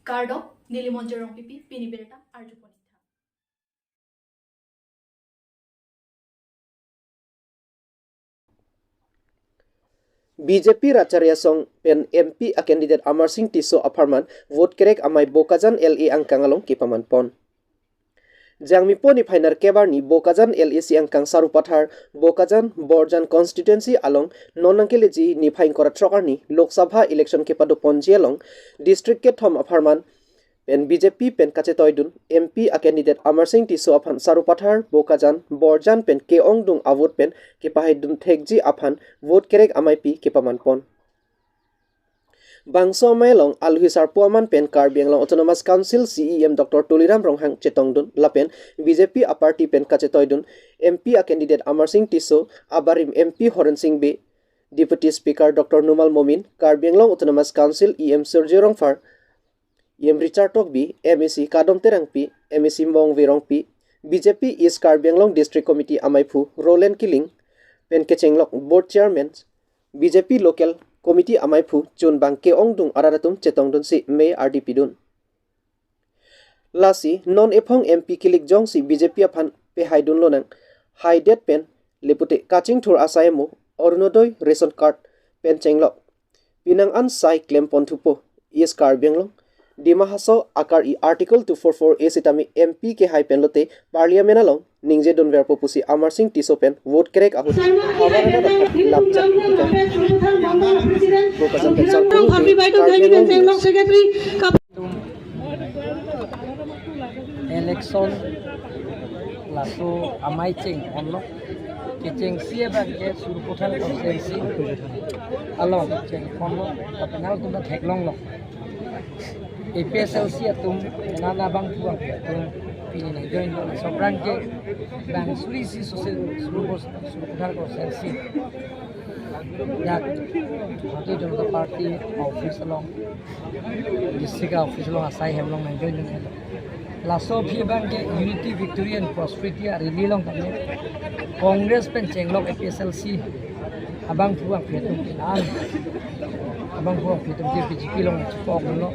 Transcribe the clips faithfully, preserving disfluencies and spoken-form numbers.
Kardom, neli Monjir Rongpipi, pini birta arjupon. B J P Ratchari Asong pen M P a candidate Amarsing Tisso apharman vote kerek amei Bokajan L A angkang along kepaman pon. Jangmipo niphai nerkep arni Bokajan L A C angkang Sarupathar, Bokajan, Borjan constituency along non nangkeleji niphai ingkoi ra throk arni Lok Sabha election kepado ponji along district kethom apharman pen B J P pen kachetoidun M P a candidate Amarsing Tisso aphan Sarupathar, Bokajan, Borjan pen ke-ongdung avote pen kepahaidun thekji aphan vote kerek ameipi kepaman pon. Bangso amei along alohi sarpo aman pen Karbi Anglong Autonomous Council C E M Doctor Tuliram Ronghang chetongdun lapen B J P a party pen kachetoidun M P a candidate Amarsing Tisso, abarim M P Horen Sing Bey, Deputy Speaker Doctor Numal Momin, Karbi Anglong Autonomous Council E M Surjya Rongphar, E M Richard Tokbi, M A C Kadom Terangpi, M A C Mongve Rongpi, B J P East Karbi Anglong District Committee amaiphu Roland Killing pen kechenglok Board Chairman, B J P Local Committee amaiphu chunbang ke-ongdung arat atum chetongdunsi mei ardi pidun. Lasi non ephong M P kilik jongsi B J P aphan pehaidun lonang, haidet pen lepute kachingthur asai amo Orunodoi ration card pen chenglok pinang an sai klem pon thupo. East Karbi Anglong, Dima Hasao akar-i Article two four four A sitame M P kehai pen lote Parliament along ningje dunverpo pusi Amarsing Tisso pen vote kerek ahut awareness lapchak Bokajan pen Sarkung Karbi Anglong News. Election laso amei cheng ponlo. Kechengsi abang ke Sarupathar constituency along cheng ponlo. Tapi nangtum ta theklonglo. A P H L C atum, nana bangphu atum pini nangjoin lo. Laso aphrang ke bang suri isi sose Sarupathar constituency dak Bharatiya Janata Party office along, district office along asai hem along nangjoin nanglo. Laso aphi abang ke Unity, Victory and Prosperity a rally along tame Congress pen chenglok A P H L C abangphu abangphi atum ke nan, abangphu abangphi atum ke B J P along chepoklo.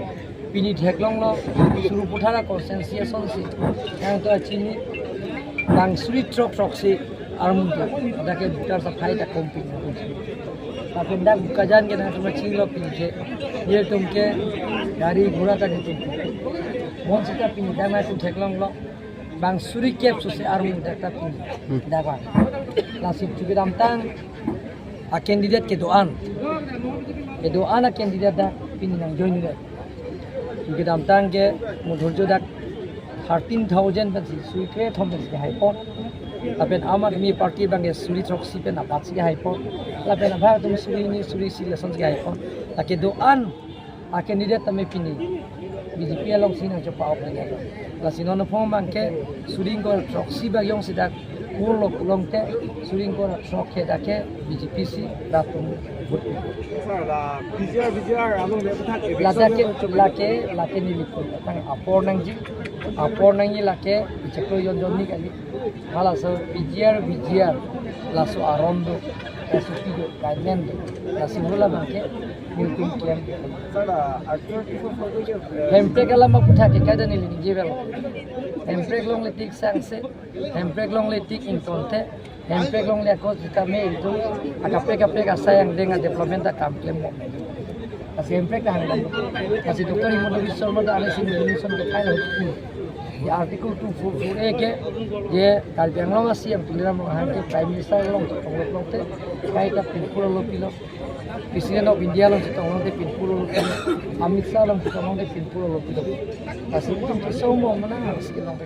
Pini theklonglo, Sarupathar constituency asonsi nangtum chini, bang suri throk throksi armum ta, dak ke voter saphai ta kompin. Lapen dak Bokajan ke nangtum chinilo pini ke, nelitum ke gari ghora ta nelitum ke. Bonsita pini dak nangtum theklonglo, bang suri kep sose armum dak ta pini dak bang. Lasi chu kedamtang a candidate kedo-an, kedo-an a candidate dak pini nangjoin le. Chu kedamtang ke mo dhorjo dak thirteen thousand pensi suri krethom pensi hai pon. Lapen Aam Aadmi Party abang ke suri throksi pen apatsi hai pon. Lapen abang atum suri hini suri isi lasonsi hai pon. Lake do-an a candidate tame pini B J P alongsi nangchopa-ok nangji. Lasi non aphong abang ke suri ingkoi throksi bak jongsi dak kurlo pulote suri ingkoi ra throk ke dak ke B J P si rat atum vote. Sir, la P G R, V G R along le puthak eviction ladak ke, lo, lake, lake nelitum tang apor nangji, apor nangji lake, ichaklo jon jon ni kali. Halaso P G R, V G R, laso aron do, S O P do, guideline do, laso hula abang ke nelitum klem. Sir, la Article two four four ke, eh, Hemprek alam aputhak ke kada neli ningje vel. Hemprek longle tik sangse, Hemprek longle tik ingtonte, Hemprek longle ako sitame itum akaprek kaprek asai angdeng a development akam klemlo. Lasi Hemprek ta hangdam. Lasi Doctor Himanta Biswa Sarma ta ani si resolution ke file hot ki. Ye Article two four four A ke, ye Karbi Anglong a C M Tuliram Ronghang ke Prime Minister along chetong lok lok te, kaita pinpur lo pilo. President of India along chetong lok te pinpur lo pilo. Amit Shah along chetong lok te pinpur lo pilo. Lasi itum ke somo mana harus ke long.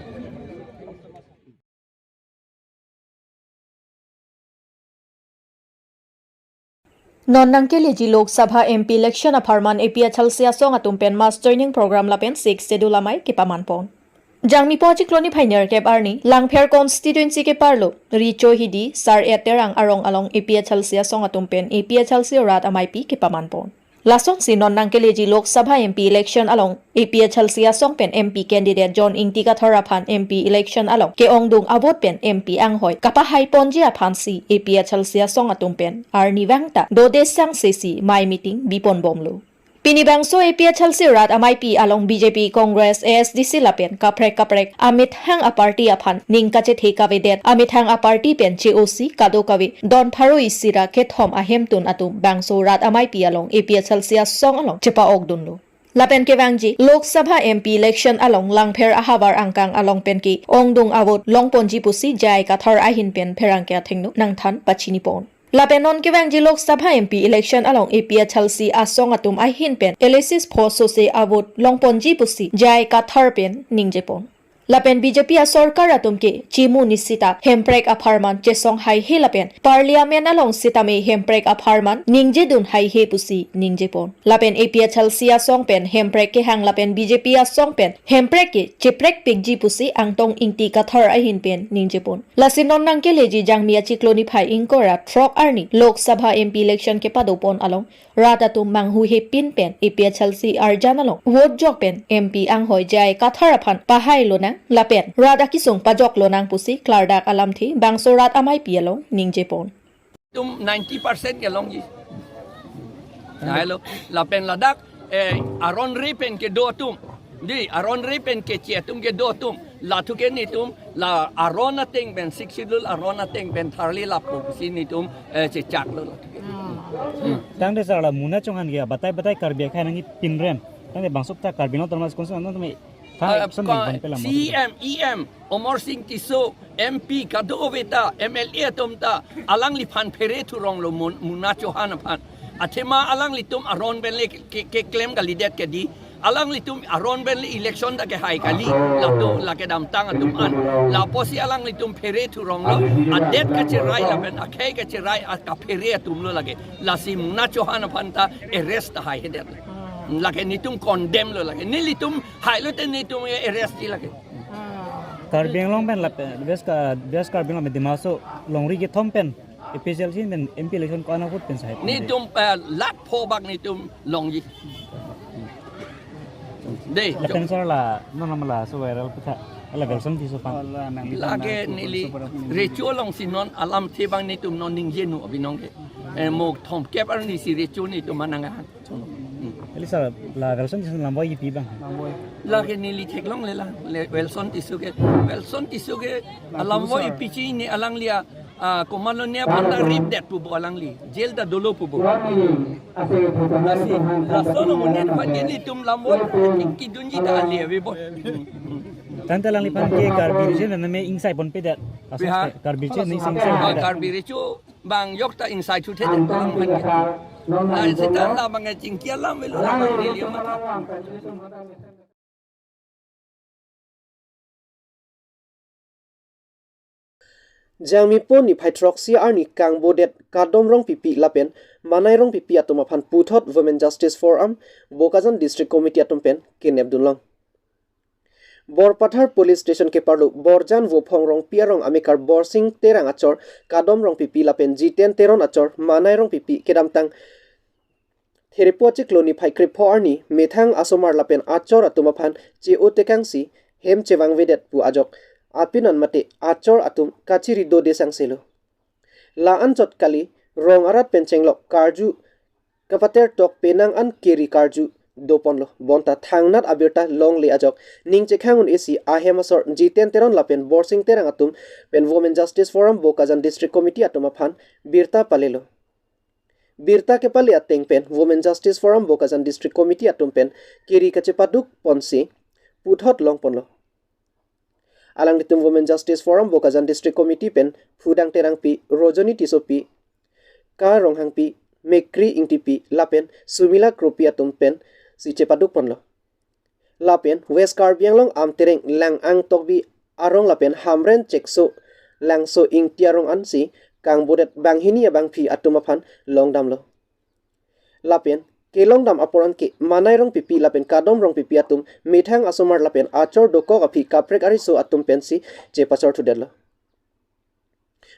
Non nangkeleji Lok Sabha M P election apharman A P H L C asong atum pen mass joining program lapen Sixth Schedule amei kepaman pon. Jangmipo achiklo niphai nerkep arni, Langpher constituency keparlo, Richo Hidi, Sar-et Terang arong along A P H L C asong atum pen A P H L C rat ameipi kepaman pon. Lasonsi non nangkeleji Lok Sabha M P election along A P H L C asong pen M P candidate John Ingti Kathar aphan M P election along ke-ongdung avote pen M P anghoi kapahai ponji aphansi A P H L C asong atum pen arnivang ta dode sangse si mei meeting bipon bomlo. Pini bangso A P H L C rat amaipi along B J P, Congress, A S D C lapen kaprek kaprek amethang aparty aphan ning kachethe kavedet, amethang aparty pen che-osi kadokave don pharo isi ra kethom ahemtun atum bangso rat amaipi along A P H L C asong along chepa-okdunlo. Lapen kevangji Lok Sabha M P election along Langpher ahavar angkang along pen ke-ongdung a-vote longponji pusi J I Kathar ahin pen pherangke athengno nangthan pachinipon. Lapen non kevangji Lok Sabha M P election along A P H L C asong atum ahin pen Alexis Pho sose a-vote longponji pusi J I Kathar pen ningjepon. Lapen B J P asorkar atum ke chimu nisita Hemprek apharman chesong haihe lapen Parliament along sitame Hemprek apharman ningjedun haihe pusi ningjepon. Lapen A P H L C asong pen Hemprek kehang lapen B J P asong pen Hemprek ke cheprekpikji pusi Angtong Ingti Kathar ahin pen ningjepon. Lasi non nangkeleji Jangmi achiklo niphai ingkoi ra throk arni Lok Sabha M P election kepadopon along rat atum manghuhepin pen A P H L C arjan along vote jok pen M P anghoi J I Kathar aphan pahai lonang lapen rat akesung pajok lonang pusi klardak alamthe bangso rat amaipi along ningjepon. Tum ninety percent ke longji. Nahelo, lapen ladak, eh, aron re pen kedo atum. Di, aron re pen keche atum kedo atum. Lathu ke netum, la aron ateng pen, Sixth Schedule aron ateng pen tharli lapu si netum, eh, chechaklo lathu ke. Tangte sir, la Mona Chauhan ke batai batai Karbi akhei nangkepinrem. Tangte bangso ta Karbi Anglong Autonomous Council nang tumi tha Ah, action ka-, nangpon pela C E M, E M, Amarsing Tisso, M P, kadokave ta, M L A atum ta, alangliphan phere thuronglo Mon-, Mona Chauhan aphan. Athema alanglitum aron pen le ke, ke, keklem kalidet ke di. Alanglitum aron pen le election ta kehai kali. Lato, la kedamtang atum an. Lapusi alanglitum phere thuronglo. Adet kacherai lapen akhei kacherai a kaphere atumlo lake. Lasi Mona Chauhan aphan ta arrest ta haihedet. Lake netum condemn lo lake. Nelitum hailo te netum arrest ji lake. Karbi Anglong pen lapen West Ka-, West Karbi Anglong pen Dima Hasao longri kethom pen A P H L C pen M P election ko-an ahut pen sahai. Netum, eh, lakh pho bak netum longji. Dei, lapen sir la, non la mala so viral petha, la Welson Tisso aphan. Lake neli recho alongsi non alamthe abang netum non ningjenu abinong ke. Eh, mo thomkep arni si recho netum manang ahan. Eli sir, la Welson Tisso alam voi kipi abang? Lake neli theklongle la, le Welson Tisso ke, Welson Tisso ke alam voi kipi chinine alangli a, ah, komalo ne aphan ta ripdet pu bo alangli, jail ta dolo pu bo. Lasi, laso lo monit aphan ke netum alam voi ki, kidunji ta ale ave bo. Tangte alangliphan ke Karbi recho name ingsai ponpedet. Aso Bihar. Karbi recho ne ingsai Ah, ponpedet. Karbi recho abang yok ta ingsai thuthe de alangliphan ke. Lai seta labang e chingki alam avelo labang neli matha. Jangmi pon niphai throksi arni kangbodet Kadom Rongpipi lapen Manai Rongpipi atum aphan puthot Women Justice Forum, Bokajan District Committee atum pen kenepdunlong. Borpathar Police Station keparlo Borjan Vophong Rongpi arong amekar Borsing Terang achor Kadom Rongpipi lapen Jiten Teron achor Manai Rongpipi kedamtang Therepo achiklo niphai krepho arni methang asomar lapen achor atum aphan che-o tekangsi hem chevangvedet pu ajok apinan mate achor atum kachiri dode sangselo. La anchot kali rong arat pen chenglok karju kapater tok penang an keri karju doponlo. Bonta thangnat abirta longle ajok ning chekhang un-esi ahem asor Jiten Teron lapen Borsing Terang atum pen Women Justice Forum Bokajan District Committee atum aphan birta palelo. Birta kepale ateng pen Women Justice Forum Bokajan District Committee atum pen kiri kachepaduk ponsi puthot longponlo. Alanglitum Women Justice Forum Bokajan District Committee pen Phudang Terangpi, Rojoni Tissopi, Ka Ronghangpi, Mekri Ingtipi lapen Sumila Kropi atum pensi chepaduk ponlo. Lapen West Karbi Anglong Amtereng Lang-ang Tokbi arong lapen Hamren Chekso Langso Ingti arong ansi kangbodet banghini abangpi atum aphan longdamlo. Lapen kelongdam apor anke Manai Rongpipi lapen Kadom Rongpipi atum methang asomar lapen achor dokok aphi kaprek ariso atum pensi chepachor thudetlo.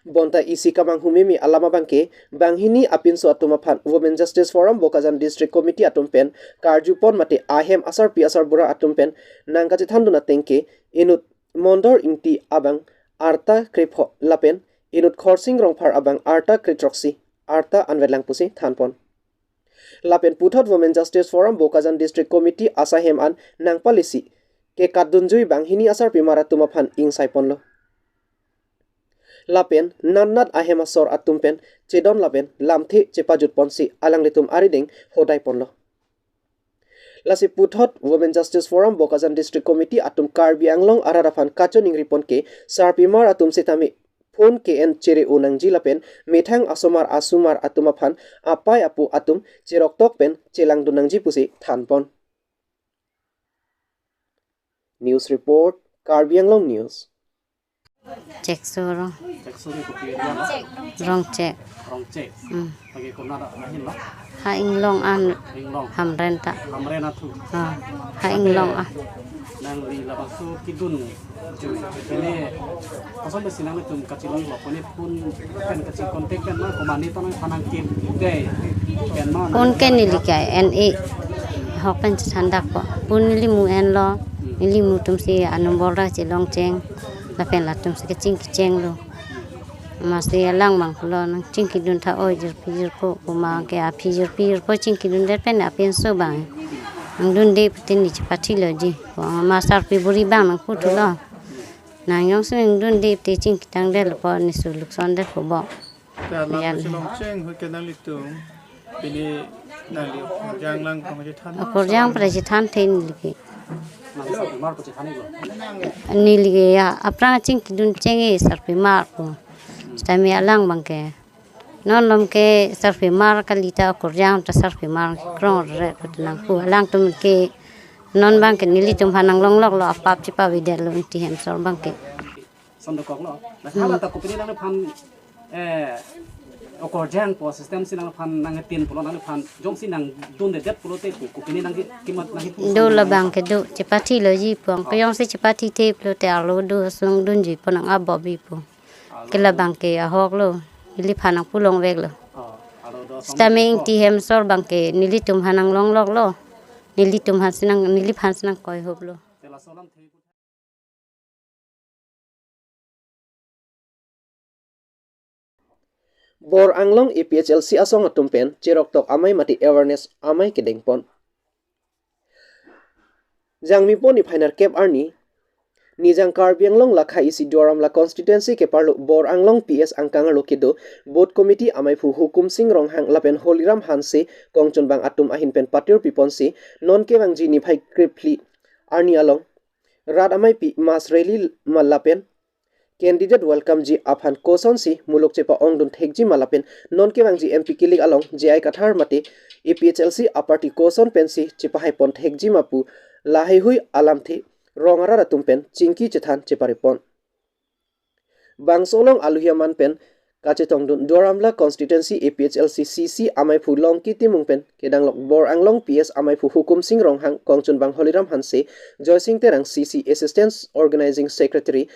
Bonta isi kamanghu meme alam abangke banghini apinso atum aphan Women Justice Forum Bokajan District Committee atum pen karjupon mate ahem asarpi asarbura atum pen nangkachethandun ateng ke inut Mondor Ingti abang arta krepho lapen inut Khorsing Rongphar abang arta krethroksi arta anvetlang pusi thanpon. Lapen puthot Women Justice Forum Bokajan District Committee asaihem an nangpalisi kekatdunjui banghini asarpimar atum aphan ingsaiponlo. Lapen nat nat ahem asor atum pen chedon lapen lamthe chepajutponsi alanglitum arideng hodaiponlo. Lasi puthot Women Justice Forum Bokajan District Committee atum Karbi Anglong arat aphan kachoningripon ke sarpimar atum sitame phone ke-en chere-o nangji lapen methang asomar asomar atum aphan apai apo atum cheroktok pen chelangdun nangji pusi thanpon. News report, Karbi Anglong News. Chek soro. Chek soro kopi area lo? Rongchek. Rongchek. Hmm. Lake konat ahin lo? Ha Inglong an. Inglong. Hamren ta. Hamren athu. Ha. Ha Inglong an. Nangli labangso kedun jui. Ini kosonsi nanglitum kachelong lo, poni phone pen kachi contact pen ma, komat ne ta nangphan nangkir dei pen ma? Phone ke neli ke en e ahok pen chethan dakpo. Phone neli mu enlo. Hmm. Neli mu atumsi a-number ta chelongcheng. Lapen latumsi kachingki chenglo. Amatsi alang abang pulo nangchingkidun tha oi jirpi jirpo, komat ke aphi jirpi jirpo chingkidundet pen apinso abang nangdunde pute ne chepathiloji. Komat sarpi buri abang nangputhulo. Nang jongsi nangdunde pute chingkitangdetlo pu ne su luksondet pu bo. Ta alam. Yan. Chelongcheng ahut ke nanglitum pini nangli okorjang lang pang chethan. Okorjang pang chethan the neli ke. Neli ke ya, aphrang chingkidun cheng-e sarpimar pu. Sitame alang abang ke. Non malom ke sarpimar kali ta okorjang ta sarpimar krongre pu nangpu. Alangtum ke non abang ke nelitum aphan nanglongloklo, apap chepavedetlo Ingti Hemsor abang ke. Son dokoklo. Na hala ta kopine nangphan, eh, okorjang pu system si nangphan nangtin pulo nangphan jongsi nangdundedet pulote ko-, kopine nangkimat nangkipu. Do labang ke do chepathiloji pu. Ko jongsi chepathithe pulote arlo do sungdunji pu nang abobi pu. Ke labang ke ahoklo. Neliphan nangpulongveklo. Oh, arlo do sitame Ingti Hemsor abang ke nelitum aphan nanglongloklo. Nelitum aphansi nang, neliphansi nangkoihoplo. Bor Anglong A P H L C asong atum pen cheroktok amei mate awareness amei kedengpon. Jangmipo niphai nerkep arni, Nijang Karbi Anglong lakha isi Duar Amla constituency keparlo Bor Anglong P S angkang arlo kedo booth committee ameiphu Hukum Sing Ronghang lapen Holiram Hanse kongchunbang atum ahin pen patir piponsi non kevangji niphai krephli arni along rat ameipi mass rally ma lapen candidate welcome ji aphan kosonsi muluk chepa-ongdun thekji ma lapen non kevangji M P kilik along J I Kathar mate A P H L C aparty koson pensi chepahaipon thekji ma pu laheihui alamthe rong arat atum pen chingki chethan cheparipon. Bangso along aluhi aman pen kachetongdun Duar Amla constituency A P H L C C C ameiphu Longki Timung pen kedanglok Bor Anglong P S ameiphu Hukum Sing Ronghang, kongchunbang Holiram Hanse, Joysing Terang C C assistant organizing secretary,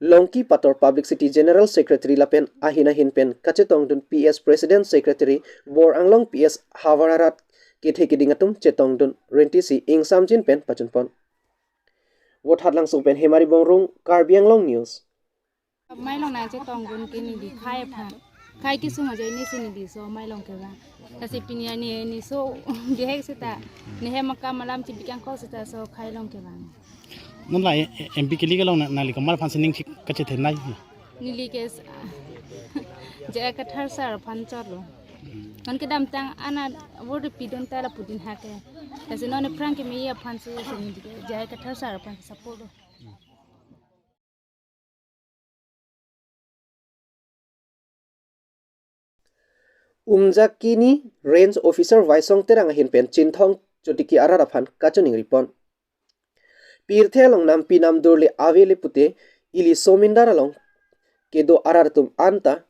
Longki Pator publicity general secretary lapen ahin ahin pen kachetongdun P S president secretary, Bor Anglong P S havar arat kethe keding atum chetongdun rentisi ingsamjin pen pachunpon. Vothatlangso pen Hemari Bongrung, Karbi Anglong News. Mei along nangchetongdun ke neli khei aphan. Khei kesung ajoine si neli so mei along kevang. Lasi pini arni neli so bihek seta. Ne hem akam alam chibikangkok seta so khei along kevang. Non la, eh, eh, M P kilik along na, nangli komat aphansi ning chik kachethenei? Neli ke s-, J I Kathar sir aphan chotlo. Non kedamtang ana vote pidun ta lapu din hake. Lasi non aphrang ke mei aphansi, si neli ke J I Kathar sir aphan support lo. Umjakini Range Officer Vaisong Terang ahin pen Chinthong Chotiki arat aphan kachoningripon. Pirthe along nampi namdur le ave le pute ili somindar along kedo arat atum anta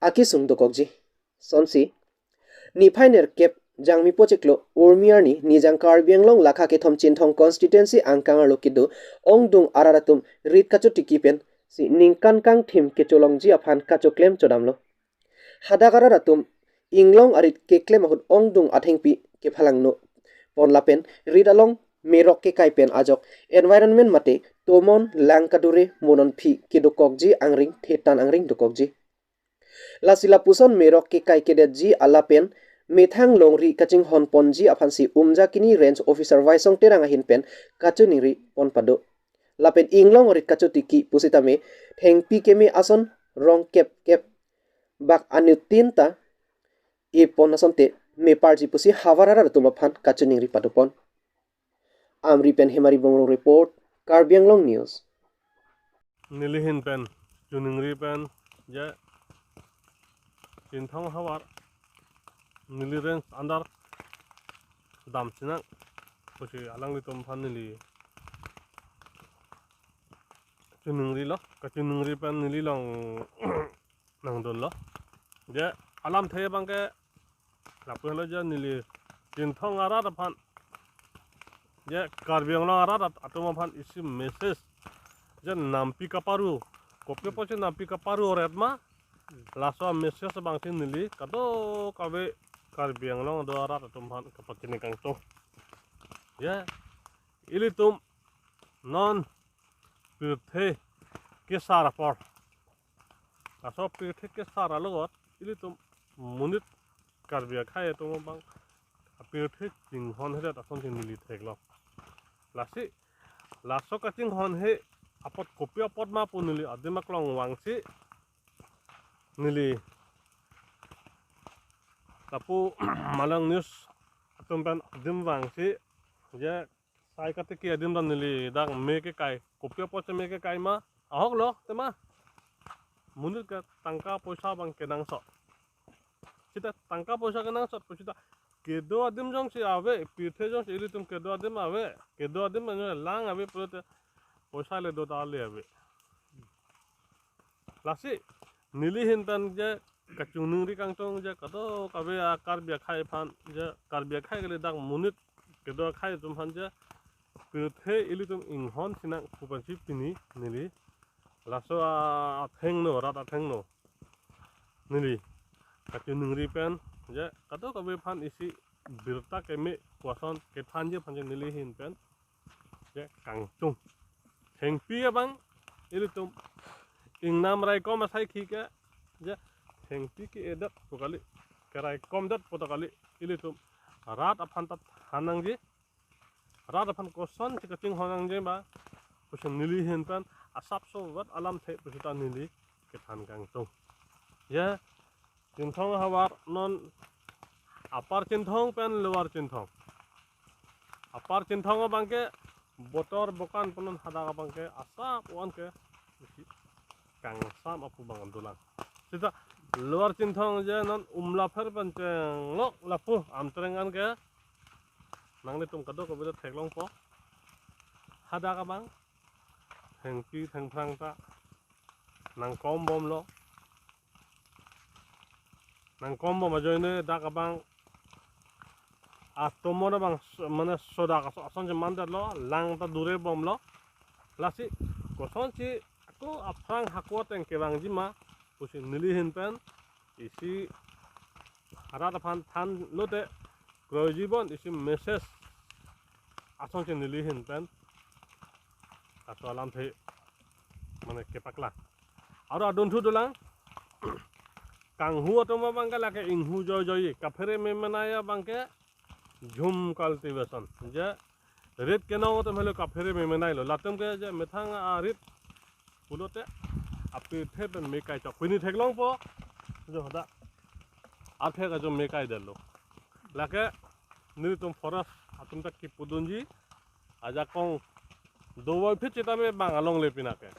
akesung dokokji. Sonsi, niphai nerkep Jangmipo chiklo Urmi arni Nijang Karbi Anglong lakha kethom Chinthong constituency angkang arlo kedo ongdung arat atum rit kachotiki pensi ningkan kangthim kecholongji aphan kachoklem chodamlo. Hadak arat atum inglong arit keklem ahut ongdung athengpi kephalangno pon lapen rit along merok kekai pen ajok environment mate tomon lang kadure monon phi kedokokji angring thetan angring dokokji. Lasi lapuson merok kekai kedetji ala pen methang longri kachinghon ponji aphansi Umjakini Range Officer Waisong Terang ahin pen kachiningri pon pado. Lapen inglong rit kachotiki pusitame thengpi keme ason rong kep kep bak anuttin ta epon asonte meparji pusi havar arat atum aphan kachiningri padopon. Amri pen Hemari Bongrung report, Karbi Anglong News. Nelihin pen, chiningri pen, je Chinthong havar, neli range under damsinang pusi alanglitum aphan neli chiningrilo, kachiningri pen neli long nangdunlo. Je alamthe abangke lapu henlo je neli Chinthong arat aphan, je Karbi Anglong arat at-, atum aphan isi message, je nampi kaparu, kopi apotsi nampi kaparu oret ma, laso message abangsi neli kadokave Karbi Anglong do arat atum aphan kapachini kangtung. Je ilitum non pirthe kesar apor. Laso pirthe kesar alogot ilitum monit Karbi akhei atum abang pirthe chinghon hedet asonsi neli theklong. Lasi laso kachinghonhe apot kopi apot ma pu neli adim aklong vangsi neli lapu Malong News atum pen adim vangsi je sai katiki adim dan neli dak me kekai, kopi apotsi me kekai ma, ahoklo tema. Monit ke tangka poisa abang kenangsot. Seta tangka poisa kenangsot, seta kedo adim jongsi ave, pirthe jongsi ilitum kedo adim ave, kedo adim anu lang ave pulote poisa le do ta le ave. Lasi nelihin pen je kachiningri kangtung je kadokave a Karbi akhei aphan, je Karbi akhei kali dak monit kedo akhei atum aphan je pirthe ilitum inghon sinang pu pensi pini neli laso athengno, rat athengno neli kachiningri pen je kadokave aphan isi birta keme pu ason kethanji aphan je nelihin pen je kangtung. Thengpi abang ilitum ingnam raikom asaikhi ke je thengpi ke-edet pu kali, keraikomdet pu ta kali, ilitum rat aphan ta than nangji, rat aphan kosonsi kachinghon nangji ma pusi nelihin pen asapso vat alamthe pusita neli kethan kangtung. Je Chinthong havar non Upper Chinthong pen Lower Chinthong. Upper Chinthong abangke botor bokan pu non hadak abangke asap oan ke kangsam apu abang dolang. Seta Lower Chinthong je non Umlapher pen chenglok lapu Amtreng an ke nanglitum kadokave ta theklongpo. Hadak abang thengpi thengphrang ta nangkom bomlo. Nangkom bom ajoine dak abang atomon abang s-, mane sodak aso-, asonsi mandetlo, lang ta dure bomlo. Lasi kosonsi ako aphrang hako ateng kevangji ma pusi nelihin pen isi rat aphan thanlote kroiji bon isi message asonsi nelihin pen laso alamthe mane kepaklang. Aro adunthu dolang. Kanghu atum abangke lake inghu joijoi, kaphere memenai abangke jhum cultivation. Je rit kenong atum helo kaphere memenailo. Latum ke je methang arit pulote apirthe pen mekai chok. Pini theklongpo. Jo hadak. Aphe ka jo mekai detlo. Lake nelitum forest atum ta kipudunji. Ajakong dovoi phit sitame bang alongle pinake.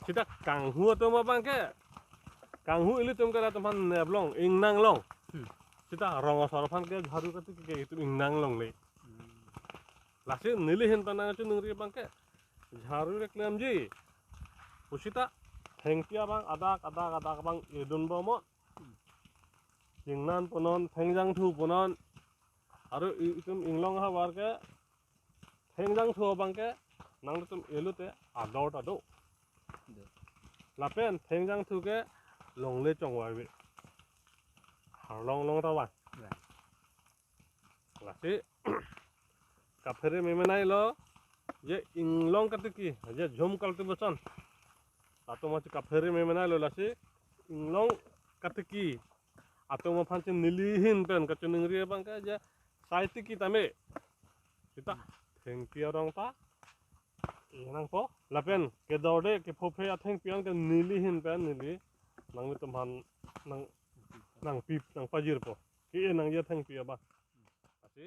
Seta kanghu atum abangke. Kanghu ilitum ke latum aphan neplong, ingnanglong. Seta rong asor aphan ke jharu katiki ke itum ingnanglongle. Lasi nelihin pen nangchiningri abangke jharu le klemji pusita thengpi abang adak adak adak abang edun bomnon. Chingnan punon, thengjangthu punon. Aro i-, itum inglong havar ke thengjangthu abangke nanglitum elote ador ta do. Lapen thengjangthu ke longle chongvai ave. Harlong long ta vang. Lasi kaphere memenailo, je inglong katiki, je jhum cultivation. Latum achi kaphere memenailo lasi inglong katiki. Atum aphan chinili ahin pen kachiningri abang ke ja sai tiki tame. Sita thengpi arong ta e nangpo. Lapen kedorde kepho phe athengpi an ke neli ahin pen neli nanglitum aphan nang nangpi nangpajirpo. Ke nangji athengpi abang. Lasi